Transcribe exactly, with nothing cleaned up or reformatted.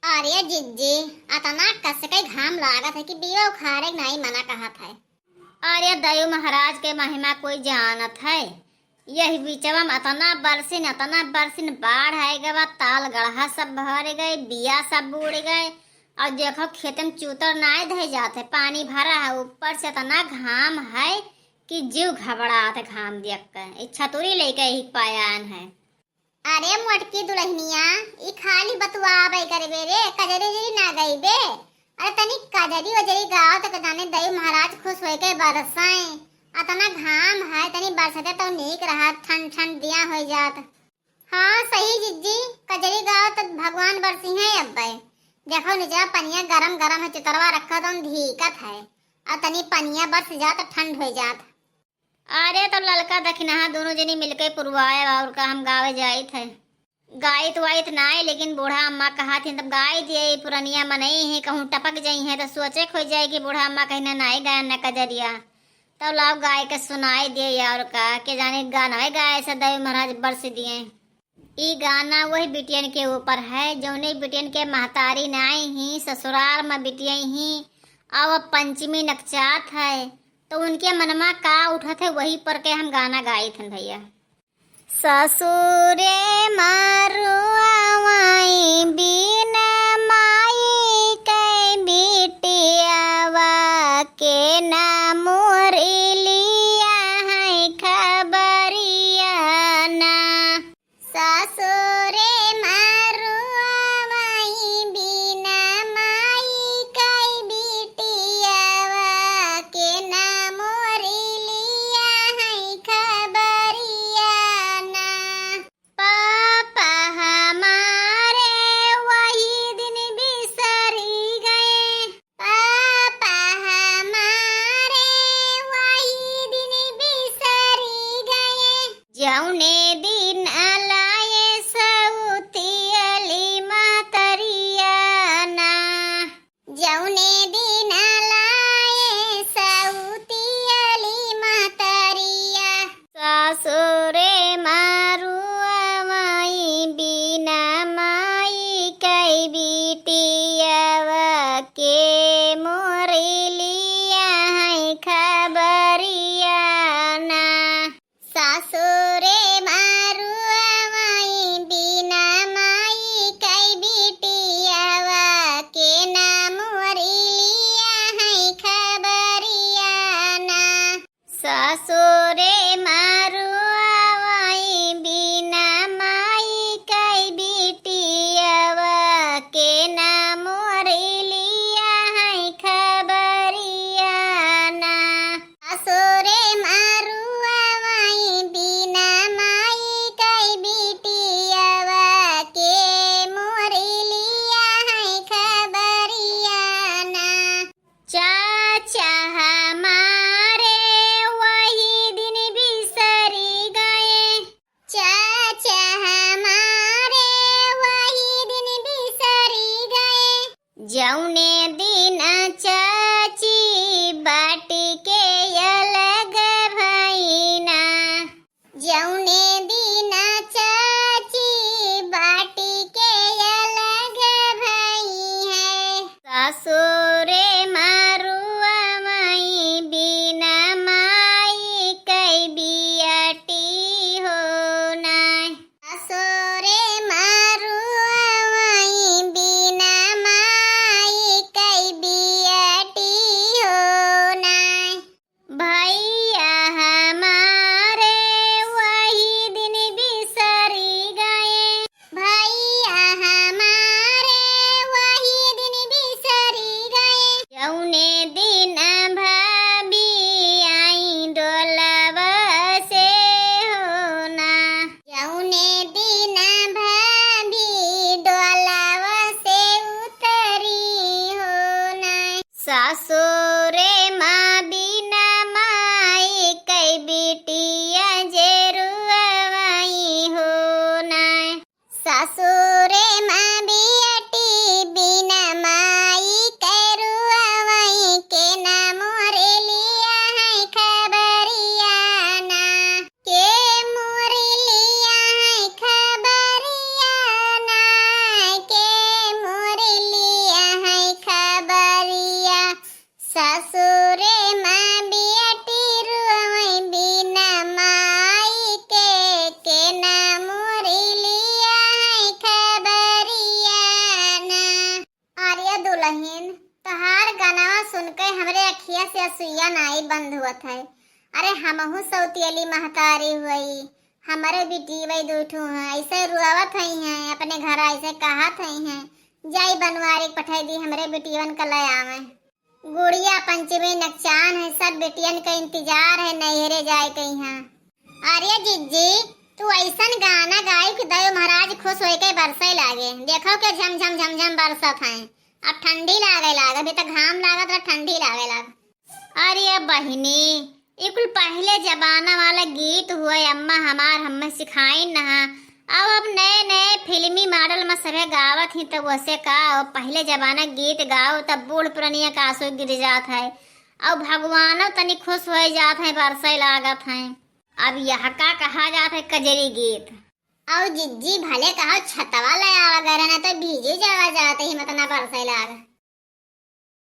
अरे जिज्जी, अतना कस के घाम लागत है कि बीवा उखाड़े के नाई मना कहत है। अरे दयू महाराज के महिमा कोई जानत है? यही बीचवा में अतना बरसिन, अतना बरसिन, बाढ़ आए गवा, ताल गढ़ा सब भर गए, बिया सब बूड़ गए। और देखो खेत में चूतर नाय धइ जात है, पानी भरा है, ऊपर से अतना घाम है कि जीव घबरात है घाम देख के। ई छतुरी लेके ही पायान है। अरे मोटकी दुलहिनिया, ई खाली बतुआबै करबे रे, कजरी उजरी ना गइबे। अरे तनी कजरी उजरी गाओ त जाने दई महाराज खुश होइके बरसाए। अतना घाम है, तनी बरसते तो नीक रहा, ठंड ठंड दिया होइ जात। हाँ सही जिज्जी, कजरी गाओ त भगवान बरसी है अब्बे। देखो निजा पनिया गरम गरम है, चुतरवा रखा तो धीकत है, और तनी पनिया बरस जात ठंड होइ जात। अरे, तब ललका दखिनहा दोनों जनी मिलके पुरवाए, और का हम गावे जाइत है। गाइत वाइत नाय, लेकिन बूढ़ा अम्मा कहत हिन, तब गाय दिए, पुरनिया मनई है, कहूँ टपक जाई है, तो सोचे खोज जाए कि बूढ़ा अम्मा कहीं ना नाय गायन न कजरिया। तब लाओ गाय के सुनाई दिए, और का, के जाने गाना गाए से दई महाराज बरस दिए। ई गाना वही बिटियन के ऊपर है, जौने बिटियन के महतारी नाई ही, ससुराल में बिटिया ही, अब पंचमी नकचात है, तो उनके मनमा का उठत है, वही पर के हम गाना गाइत हन भैया। ससुरे मरुआवाई बिन माई कै बिटियावा के ना मोरी लिया है खबरिया ना। ससुरे मरुआवाई बिना माई कै बिटियावा के ना मोरी लिया है खबरिया ना। पापा हमारे वही दिन बिसरी गए। पापा हमारे वही दिन बिसरी गए। जौने दिन आलाए सौतियली महतरिया ना। जौने दिन आलाए सौतियली महतरिया। ससुरे मरुआवाई बिना माई कै बिटियावा के मोरी लिया है खबरिया ना। ससुरे मरुआवाई बिना माई कै बिटियावा के ना मोरी लिया है खबरिया ना। ससुरे मरुआवाई बिना माई कै बिटियावा के ना मोरी लिया है खबरिया ना। ससुरे मरुआवाई बिना माई कै बिटियावा के मोरी लिया है खबरिया ना। चाचा हमारे वही दिन बिसरी गए। चाचा हमारे वही दिन बिसरी गए। जौने दिन चाची बाटी के अलग भइना। जौने दिन चाची बाटी के अलग भई है। ससुरे मरुआवाई बिना माई कै बियाटी हो नाय। ससुरे मरुआवाई बिना माई कै बियाटी हो नाय। भैया हमारे वही दिन बिसरी गए। भैया हमारे वही दिन बिसरी गए। जौने दिन भाभी आई डोलवा से हो ना। जौने दिन भाभी डोलवा से उतरी हो ना। ससुरे मा बिना माई कै बिटिया जे रुआवाई हो ना। ससुरे मा बियाटी बिना माई कै रुआवाई के ना मोरे लिया है खबरिया ना। के मोरे लिया है खबरिया ना। के मोरे बहिन, तोहार गानवा सुन के हमरे अखिया से असुइया नाई बंद होत है। अरे, हमहू सौतियली महतारी हुई, हमरे बिटिया दू ठो हैं, ऐसे रुआवत हई हैं, अपने घर ऐसे कहत हई हैं, जाई बनवारी पठाई दी, हमरे बिटियन का ले आवे। गुड़िया पंचमी नकचान है, सब बिटियन का इंतजार है, नैहरे जाए के यहाँ। अरे जिज्जी, तू ऐसन गाना गाई कि दयो महाराज खुश होए के बरसे लागे। देखो के झम झम झम झम बरसत हैं, अब ठंडी लागे लाग, अभी तक घाम लागत रहा, ठंडी लागे लाग। अरे बहिनी, ई कुल पहिले जमाना वाला गीत हुए, अम्मा हमार हमें सिखाइन नहा। अब, अब नए नए फिल्मी मॉडल में सभे गावत ही, तब वैसे का, अब पहिले जमाना गीत गाओ, तब बूढ़ पुरनिया का आंसू गिर जात है, और भगवानो तनी खुश हो जात है, बरसे लागत है। अब यह का कहा जात है, कजरी गीत। और जिज्जी, भले कहो छतवा ले आवा घरे, ना तो भीजी जावा जाते ही मत ना बरसे लाग।